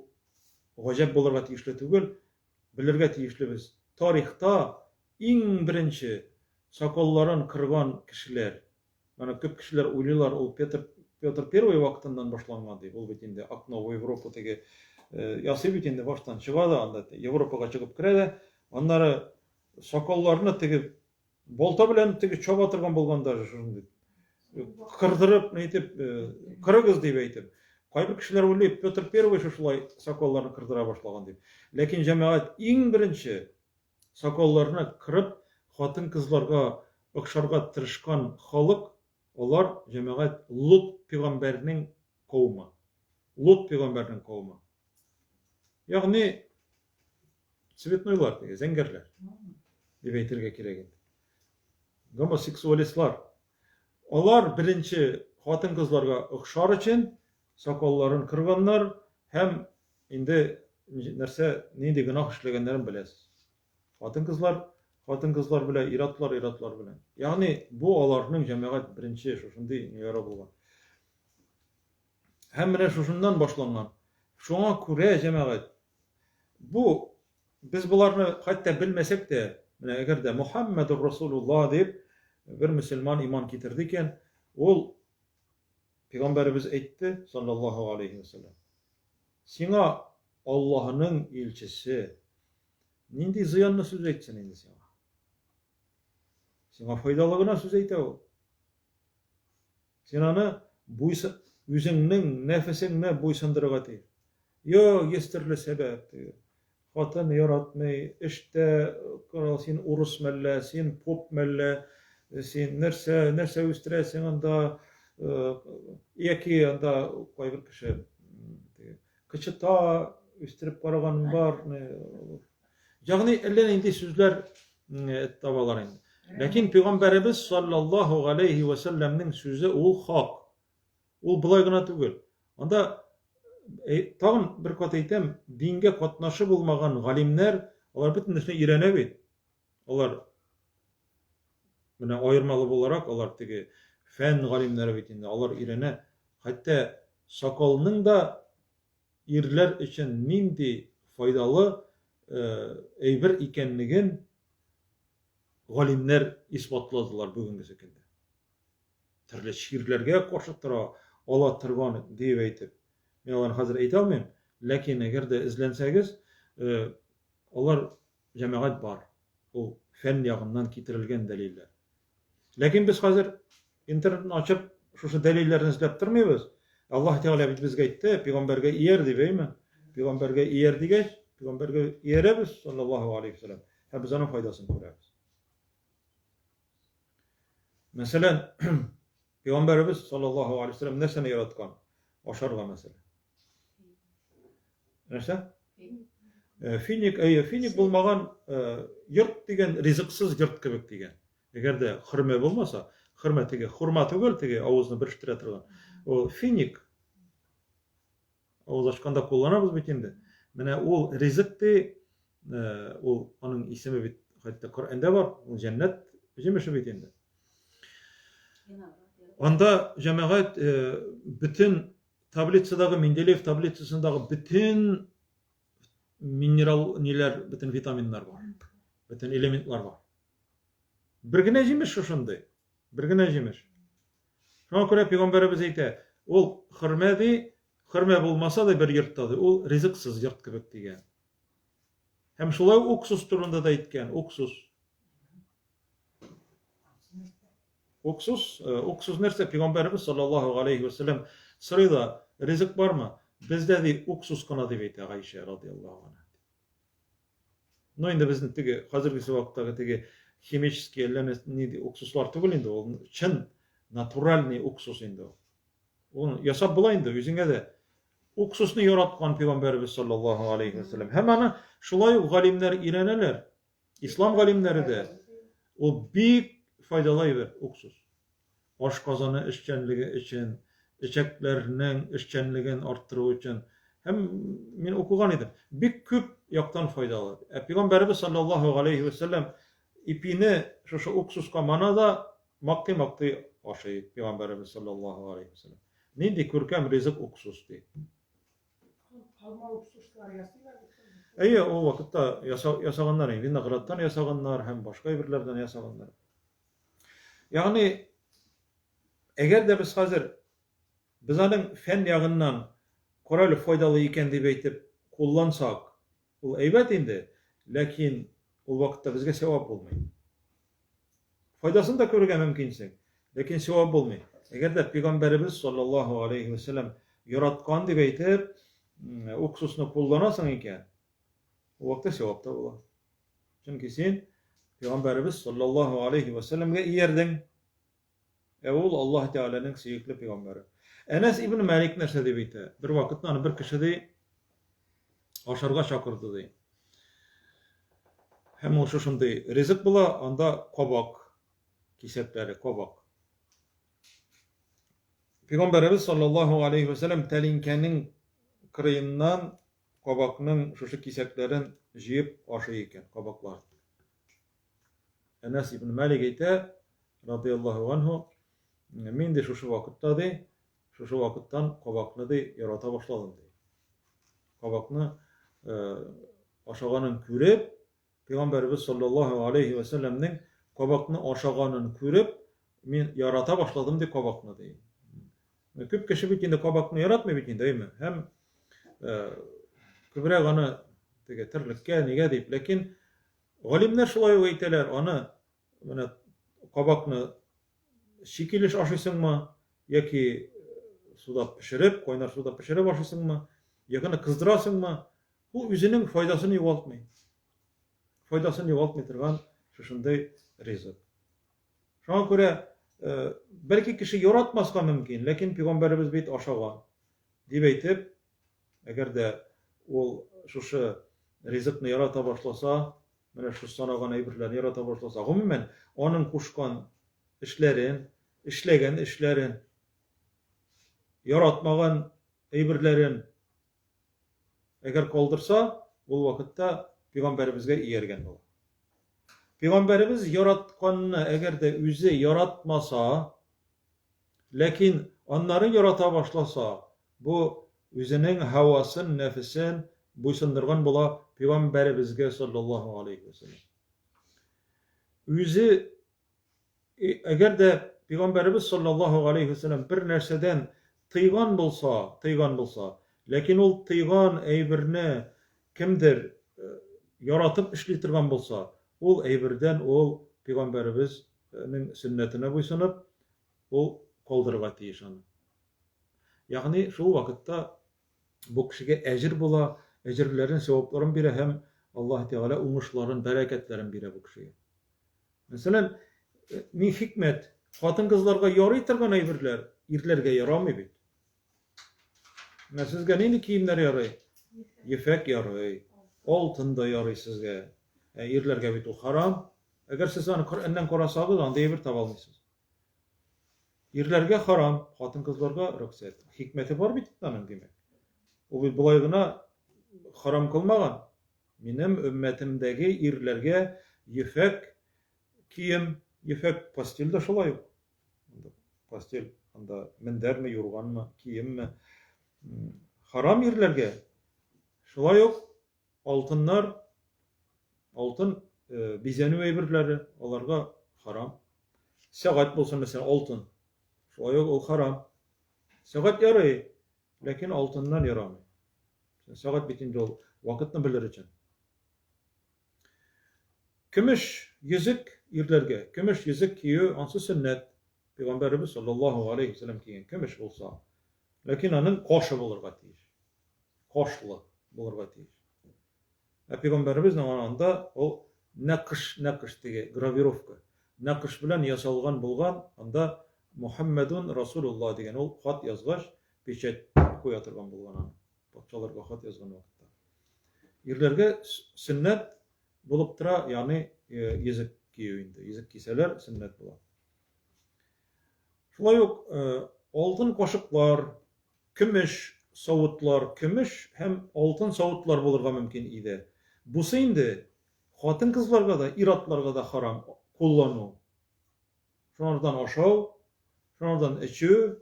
гаҗәп булырга тиешле түгел, белергә тиешлебез. Тарихта иң беренче сакалларын кырган кешеләр Аны күп кешеләр уйлыйлар, ул Петр Петр Первый вакытыннан башланган дип. Ул бит инде окно в Европу теге э, ясый бит инде баштан чыга да анда Европага чыгып керә дә, аннары сакалларны теге балта белән теге чаба торган булган даже шундый. Кырдырып, ни итеп, э, кырыгыз дип әйтеп. Кайбер кешеләр уйлый, Петр Первый шушылай сакалларны кырдыра башлаган дип. Ләкин җәмәгать иң беренче Сакалларны кырып, хатын-кызларга охшарга тырышкан халык, алар, җәмәгать, Лут пигамбәрнең кавымы. Лут пигамбәрнең кавымы. Ягъни, цветнойлар, теге, зәңгәрләр, дип әйтергә кирәк инде. Гомосексуалистлар. Алар беренче хатын-кызларга охшар өчен сакалларын кырганнар һәм инде нәрсә, нинди гөнаһ эшләгәннәрен беләсез. Хатын-кызлар хатын-кызлар белән, ир-атлар ир-атлар белән. Ягъни бу аларның җәмәгать беренче шушындый ниләре булган. Һәм менә шушыннан башланган. Шуңа күрә җәмәгать бу без боларны хәтта белмәсәк тә, менә әгәр дә Мухаммадур Расулуллаһ дип. Бер мөселман иман китерде икән, ул пәйгамбәребез әйтте, саллаллаһу алейхи ва саллям. Сиңа Аллаһының илчесе нинди зыянлы сүз әйтсен инде сиңа? Сиңа файдалы гына сүз әйтә ул. Син аны буйсы, үзеңнең нәфесеңне буйсындырырга тиеш. Йо, йөз төрле сәбәп. Хатын яратмый, эштә кара, син урыс мәллә, син поп мәллә, син нәрсә, нәрсә үстерәсең анда, яки анда кайбер кеше кычыта үстереп караганым бар. Ягъни әллә нинди сүзләр табалар инде. Ләкин пәйгамбәребез саллаллаһу галәйһи вә сәлләмнең сүзе ул хак. Ул болай гына түгел. Анда тагын бер кат әйтәм, дингә катнашы булмаган галимнәр, алар бөтен нәрсәне өйрәнә бит. Алар менә аермалы буларак, алар теге фән галимнәре бит инде, алар өйрәнә. Хәтта сакалның да ирләр өчен нинди файдалы әйбер икәнлеген галимнәр исбатладылар бүгенгесе көндә. Төрле чирләргә каршы тора ала торган диеп әйтеп. Мин аларны хәзер әйтә алмыйм, ләкин әгәр дә эзләнсәгез, алар җәмәгать бар. Ул фән ягыннан китерелгән дәлилләр. Ләкин без хәзер интернетны ачып шушы дәлилләрне эзләп тормыйбыз. Аллаһ Тәгалә бит безгә әйтте, пәйгамбәргә ияр дип, әйме? Пәйгамбәргә ияр дигәч, пәйгамбәргә иярәбез, саллаллаһу алейхи вәсәлләм, һәм без аның файдасын күрәбез. Мәсәлән, Пәйгамбәребез саллаллаһу алейһи вәсәлләм нәрсәне яраткан? Ашарга мәсәлән. Нәрсә? Э, финик, әйе, финик булмаган э, йорт дигән ризыксыз йорт кебек дигән. Әгәр дә хөрмә булмаса, хөрмә теге хурма түгел, теге авызны бөрештерә торган. Ул финик Авыз ачканда кулланабыз бит инде. Менә ул ризык ди, э, ул аның исеме бит хәтта Коръәндә бар, ул җәннәт җимеше бит инде. Анда җәмәгать э, бөтен таблицадагы Менделеев таблицасындагы бөтен минерал ниләр, бөтен витаминнар бар. Бөтен элементлар бар. Бер генә җимеш шушындый. Бер генә җимеш. Шуңа күрә пәйгамбәребез әйтә, ул хөрмә ди, хөрмә булмаса да бер йортта ди, ул ризыксыз йорт кебек дигән. Һәм шулай уксус турында да әйткән, уксус. Уксус, э, уксус нәрсә? Пәйгамбәребез саллаллаһу алейхи ва сәлләм сорый да, ризык бармы? Бездә ди уксус кына дип әйтә Гайшә радияллаһу анha. Ну инде безнең теге хәзерге вакыттагы теге химический әллә нинди уксуслар түгел инде ул чын натуральный уксус инде ул. Ул ясап була инде үзеңә дә. Уксусны яраткан пәйгамбәребез саллаллаһу алейхи вәсәлләм. Һәм аны шулай ук галимнәр өйрәнәләр. Ислам галимнәре дә. Ул бик файдалы әйбер уксус. Ашказаны эшчәнлеге өчен, эчәкләрнең эшчәнлеген арттыру өчен. Һәм мин укыган идем, бик күп яктан файдалы. Ә пәйгамбәребез саллаллаһу галәйһи вә сәлләм ипине шушы уксуска мана да мактый-мактый ашый пәйгамбәребез саллаллаһу галәйһи вә сәлләм. Нинди күркәм ризык уксус ди. Алма уксуслар ясыйлар бит. Әйе, ул вакытта ясаганнар, виноградтан ясаганнар һәм башка әйберләрдән ясаганнар. Ягъни, әгәр дә без хәзер без аның фән ягыннан кораль файдалы икән дип әйтеп куллансак, ул әйбәт инде, ләкин ул вакытта безгә сәвап булмый. Файдасын да күрергә мөмкинсең, ләкин сәвап булмый. Әгәр дә пәйгамбәребез саллаллаһу алейхи ва сәлләм яраткан дип әйтеп, уксусны кулланасың икән, ул вакытта сәвап та була. Чөнки син Пәйгамбәребез саллаллаһу алейхи ва сәлләмгә иярдең. Ә ул Аллаһ Тәгаләнең сөекле пәйгамбәре. Әнәс ибн Малик нәрсә дип әйтә? Бер вакытны аны бер кеше ди ашарга чакырды ди. Һәм ул шушындый ризык була, анда кабак кисәкләре, кабак. Пәйгамбәребез саллаллаһу алейхи ва сәлләм тәлинкәнең кырыеннан кабакның шушы кисәкләрен җыеп ашый икән, кабаклар. Әнәс ибн Малик әйтә, радияллаһу анһу, мин ди шушы вакытта ди, шушы вакыттан кабакны ди ярата башладым ди. Кабакны э, ашаганын күреп, Пәйгамбәребез саллаллаһу алейхи ва сәлләмнең кабакны ашаганын күреп, мин ярата башладым ди кабакны ди. Күп кеше бит инде кабакны яратмый бит инде, әйме? Һәм күбрәк аны теге терлеккә, нигә дип, ләкин галимнәр шулай ук әйтәләр, аны менә кабакны чи килеш ашыйсыңмы, яки суда пешереп, кайнар суда пешереп ашыйсыңмы, яки аны кыздырасыңмы, ул үзенең файдасын югалтмый. Файдасын югалтмый торган шушындый ризык. Шуңа күрә, бәлки кеше яратмаска мөмкин, ләкин пәйгамбәребез бит ашаган, дип әйтеп, әгәр дә ул шушы ризыкны ярата башласа, менә шушы санаган әйберләрне ярата башласа, гомумән, аның кушкан эшләрен, эшләгән эшләрен, яратмаган әйберләрен әгәр калдырса, ул вакытта пәйгамбәребезгә ияргән була. Пәйгамбәребез яратканны әгәр дә үзе яратмаса, ләкин аннары ярата башласа, бу үзенең һавасын, нәфесен буйсындырган була пәйгамбәребезгә саллаллаһу алейхи ва сәлләм. Үзе Әгәр дә Пәйгамбәребез саллаллаһу галәйһи вә сәлләм бер нәрсәдән тыйган булса, тыйган булса, ләкин ул тыйган әйберне кемдер яратып эшли торган булса, ул әйбердән ул Пәйгамбәребезнең сөннәтенә буйсынып, ул калдырырга тиеш аны. Ягъни шул вакытта бу кешегә әҗер була, әҗерләрен, савапларын бирә һәм Аллаһ Тәгалә уңышларын, бәрәкәтләрен бирә бу кешегә. Мәсәлән, ни хикмәт, хатын-кызларга ярый торган әйберләр ирләргә ярамый бит. Менә сезгә нинди киемнәр ярый? Ефәк ярый, алтын да ярый сезгә. Ә ирләргә бит ул харам. Әгәр сез аны Коръәннән карасагыз, андый әйбер таба алмыйсыз. Ирләргә харам, хатын-кызларга рөхсәт. Хикмәте бар бит аның, димәк. Ул бит болай гына харам кылмаган. Минем өммәтемдәге ирләргә ефәк кием, ефәк постель дә шулай ук. Постель, анда мендәрме, юрганмы, киемме. Харам ирләргә. Шулай ук алтыннар, алтын э, бизәнү әйберләре аларга харам. Сәгать булсын, мәсәлән, алтын. Шулай ук ул харам. Сәгать ярый, ләкин алтыннан ярамый. Сәгать бит инде ул вакытны белер өчен. Көмеш йөзек ирләргә, көмеш йөзек кию ансы сөннәт. Пәйгамбәребез саллаллаһу алейхи вәсәлләм кигән көмеш булса, ләкин аның кашы булырга тиеш. Кашлы булырга тиеш. Ә пәйгамбәребезнең анда ул нәкыш, нәкыш теге гравировка. Нәкыш белән ясалган булган, анда Мухаммедун Расулуллаһ дигән ул хат язгач, печать куя торган булган аны. Патшаларга хат язган вакытта. Ирләргә сөннәт булып тора, ягъни йөзек кию инде. Йөзек кисәләр, сөннәт була. Шулай ук алтын кашыклар, көмеш савытлар, көмеш һәм алтын савытлар булырга мөмкин иде. Бусы инде хатын-кызларга да, ир-атларга да харам куллану. Шунардан ашау, шунардан эчү,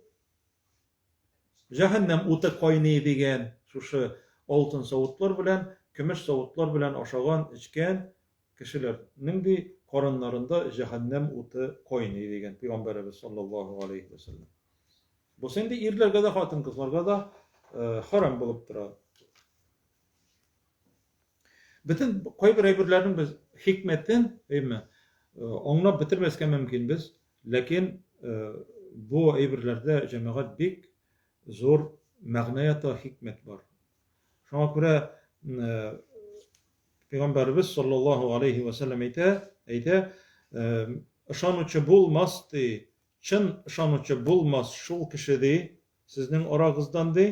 Җәһәннәм уты кайный дигән шушы алтын савытлар белән, көмеш савытлар белән ашаган, эчкән кешеләрнең ди карыннарында җәһәннәм уты кайный дигән пәйгамбәребез саллаллаһу алейһи вә сәлләм. Бусы инде ирләргә дә, хатын-кызларга да харам булып тора. Бөтен кайбер әйберләрнең без хикмәтен, әйме, аңлап бетермәскә мөмкинбез, ләкин бу әйберләрдә җәмәгать бик зур мәгънә ята, хикмәт бар. Шуңа күрә Пәйгамбәребез саллаллаһу алейхи ва сәлләм әйтә, әйтә, ышанучы булмас ди, чын ышанучы булмас шул кеше ди, сезнең арагыздан ди,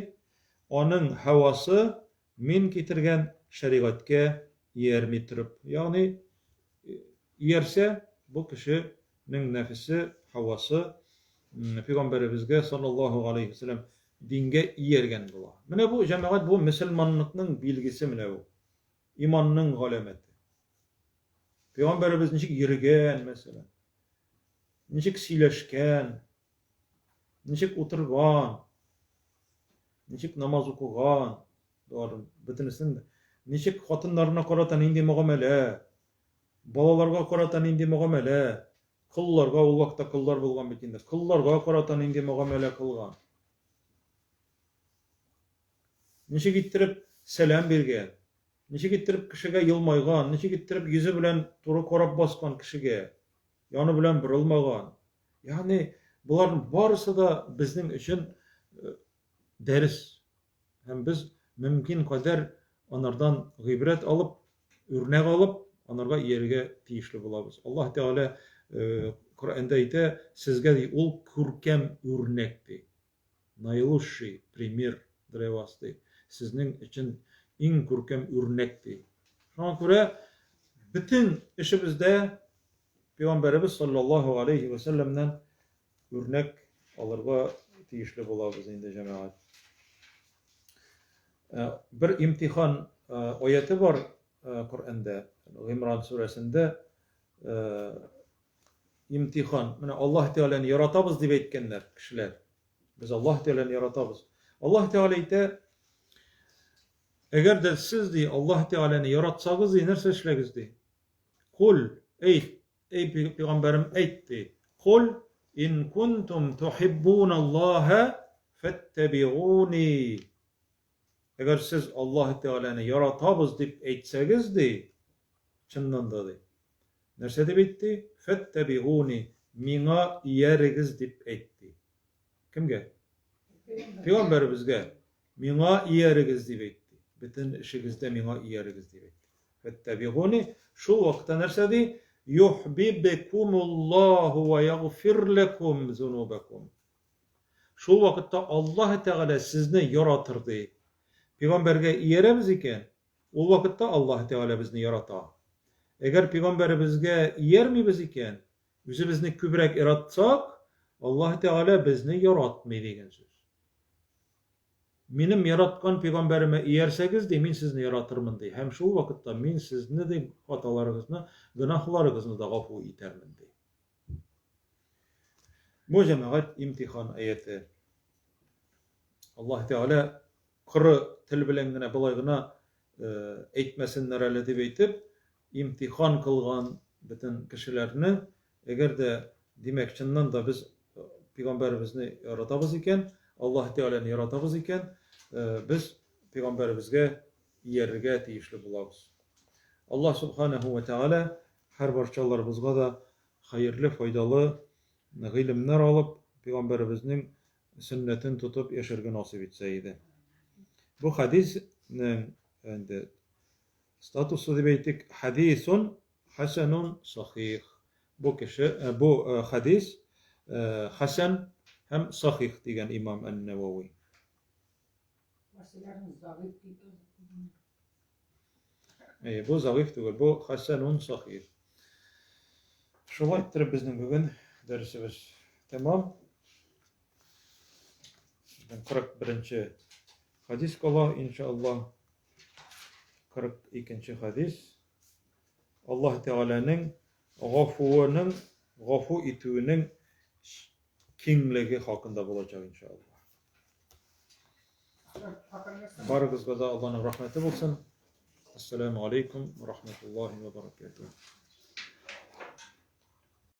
аның һавасы Мин китергән шәригатькә иярми торып, ягъни иярсә, бу кешенең нәфесе, һавасы Пәйгамбәребезгә, саллаллаһу галәйһи ва сәлләм, дингә ияргән була. Менә бу, җәмәгать, бу мөселманлыкның билгесе менә бу. Иманның галәмәте. Пәйгамбәребез ничек йөргән, мәсәлән, ничек сөйләшкән, ничек утырган, ничек намаз укыган, боларның бөтенесен, ничек хатыннарына карата нинди мөгамәлә. Балаларга карата нинди мөгамәлә, колларга, ул вакытта коллар булган бит инде, колларга карата нинди мөгамәлә кылган. Ничек иттереп сәлам биргән, ничек иттереп кешегә елмайган, ничек иттереп йөзе белән туры карап баскан кешегә, яны белән борылмаган. Ягъни боларның барысы да безнең өчен э, дәрес. Һәм без мөмкин кадәр анардан гыйбрәт алып, үрнәк алып, анарга иярергә тиешле булабыз. Аллаһ Тәгалә э, Коръәндә әйтә, сезгә ди, ул күркәм үрнәк ди. Наилучший пример для вас ди. Сезнең өчен иң күркәм үрнәк ди. Шуңа күрә бөтен эшебездә Пәйгамбәребез саллаллаһу алейхи ва сәлләмнән үрнәк алырга тиешле булабыз инде, җәмәгать. Э, бер имтихан э, аяте бар э, Коръәндә, Гыймран сүрәсендә имтихан. Менә Аллаһ Тәгаләне яратабыз дип әйткәннәр кешеләр. Без Аллаһ Тәгаләне яратабыз. Аллаһ Тәгалә әйтә, әгәр дә сез ди Аллаһ Тәгаләне яратсагыз ди, нәрсә эшләгез ди? Кул, әйт, Эй пәйгамбәрем, әйт, ди, Кул ин кунтум тухиббуналлаһа фәттәбигуни. Әгәр сез Аллаһ Тәгаләне яратабыз дип әйтсәгез, ди, чыннан да, ди. Нәрсә дип әйтте? Фәттәбигуни, миңа иярегез дип әйтте. Кемгә? Пәйгамбәребезгә. Миңа иярегез дип әйтте. Бөтен эшегездә миңа иярегез дип әйтте. Фәттәбигуни, шул вакытта нәрсә ди? Юхбибкумуллаһу ва ягфир ләкум зунубакум. Шул вакытта Аллаһ Тәгалә сезне яратыр ди. Пәйгамбәргә иярәбез икән, ул вакытта Аллаһ Тәгалә безне ярата. Әгәр пәйгамбәребезгә иярмибез икән, үзебезне күбрәк яратсак, Аллаһ Тәгалә безне яратмый дигән сүз. Минем яраткан пәйгамбәремә иярсәгез, ди, мин сезне яратырмын, ди, һәм шул вакытта мин сезне, ди, хаталарыгызны, гөнаһларыгызны да гафу итәрмен, ди. Бу, җәмәгать, имтихан аяте. Аллаһ Тәгалә коры тел белән генә болай гына әйтмәсеннәр әле дип әйтеп, имтихан кылган бөтен кешеләрне, әгәр дә, димәк, чыннан да без пәйгамбәребезне яратабыз икән, Аллаһ Тәгаләне яратабыз икән, без пәйгамбәребезгә иярергә тиешле булабыз. Аллаһ Субханаһу ва Тәгалә һәр барчаларыбызга да хәерле, файдалы гыйлемнәр алып, пәйгамбәребезнең сөннәтен тотып яшәргә насыйп итсә иде. Бу хәдиснең инде статусы дип әйтик, хәдисун хәсәнун сахих. Бу кеше, э, бу э, хәдис э, хәсән һәм сахих дигән имам Ән-Навави. Әйе, бу зәгыйф түгел, бу хәсәнун сахих. Шулай иттереп безнең бүген дәресебез тәмам. 41 хадис кала, иншаллаһ. 42 хадис. Аллаһ Тәгаләнең гафуының, гафу итүенең киңлеге хакында булачак, иншаллаһ. Барыгызга да Аллаһның рәхмәте булсын. Ассаламу алейкум ва рахматуллахи ва баракатух.